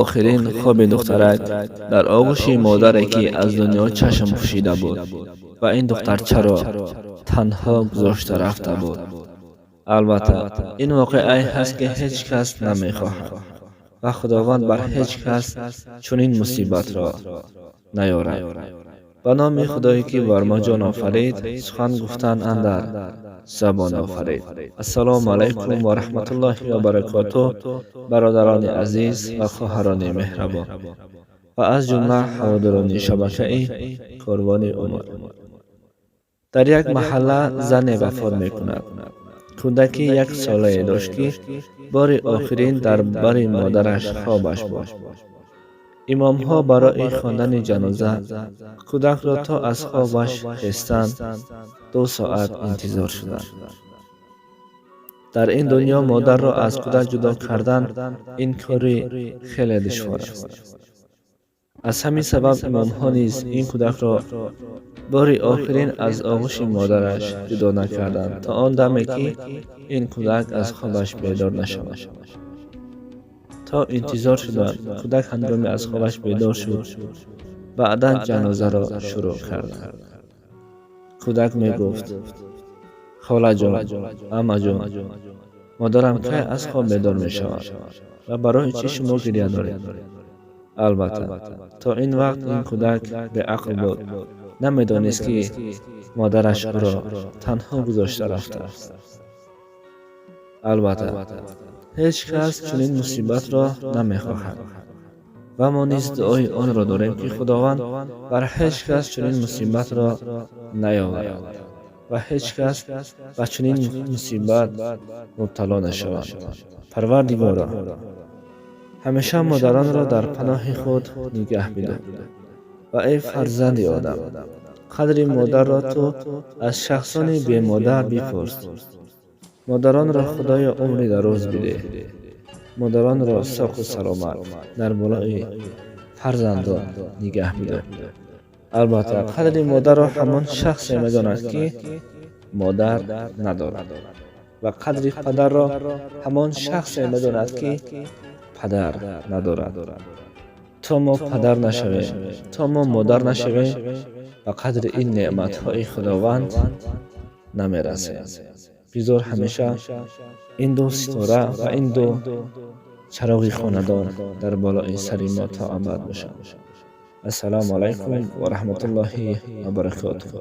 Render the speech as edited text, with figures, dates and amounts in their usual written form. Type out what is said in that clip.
Охирин хоби духтарак дар оғӯши модаре, ки аз дунё чашм пӯшида буд ва ин духтарчаро танҳо гузошта рафта буд. Албатта, ин воқеае ҳаст, ки ҳеҷ кас намехоҳад ва Худованд бар ҳеҷ кас чунин мусибатро наёрад. Ба номи Худое, ки бар мо ҷон офарид, сухан гуфтан андар забон офарид. Ассалому алайкум ва раҳматуллоҳи ва баракотуҳ, бародарони азиз ва хоҳарони меҳрабон ва аз ҷумла ҳаводорони шабакаи Корвони Умр. Дар як маҳалла зане вафот мекунад. Кӯдаки яксолае дошт, ки бори охирин дар бари модараш хобаш бурд. Имомҳо барои хондани ҷаноза кӯдакро то аз хобаш хестан 2 соат интизор шуданд. Дар ин дунё модарро аз кӯдак ҷудо кардан ин кори хеле душвор аст. Аз ҳамин сабаб имомҳо низ ин кӯдакро бори охирин аз оғӯши модараш ҷудо накарданд, то он даме, ки ин кӯдак аз хобаш бедор нашавад. То интизор шуданд, кӯдак ҳангоме аз хобаш бедор шуд, баъдан ҷанозаро шурӯъ карданд. Кӯдак мегуфт: «Холаҷон, аммаҷон, модарам кай аз хоб бедор мешавад ва барои чӣ шумо гиря доред?» Албатта, то ин вақт ин кӯдак беақл буд, намедонист, ки модараш ӯро танҳо гузошта рафтааст. Албатта, ҳеҷ кас чунин мусибатро намехоҳад ва мо низ дуои онро дорем, ки Худованд бар ҳеҷ кас чунин мусибатро наёварад ва ҳеҷ кас ба чунин мусибат мубтало нашавад. Парвардигоро, ҳамеша модаронро дар паноҳи худ нигаҳ бидор. Ва эй фарзанди Одам, қадри модарро ту аз шахсони бемодар бипурс. Модаронро, Худоё, умри дароз бидеҳ, модаронро соқу саломат дар болои фарзандон нигаҳ бидор. Албатта, қадри модарро ҳамон шахсе медонад, ки модар надорад, ва қадри падарро ҳамон шахсе медонад, ки падар надорад. То мо падар нашавем, то мо модар нашавем, ба қадри ин неъматҳои Худованд намерасем. Бигзор ҳамеша ин ду ситора ва ин ду чароғи хонадон дар болои сари мо то абад бошад. Ассалому алайкум ва раҳматуллоҳи ва баракотуҳ.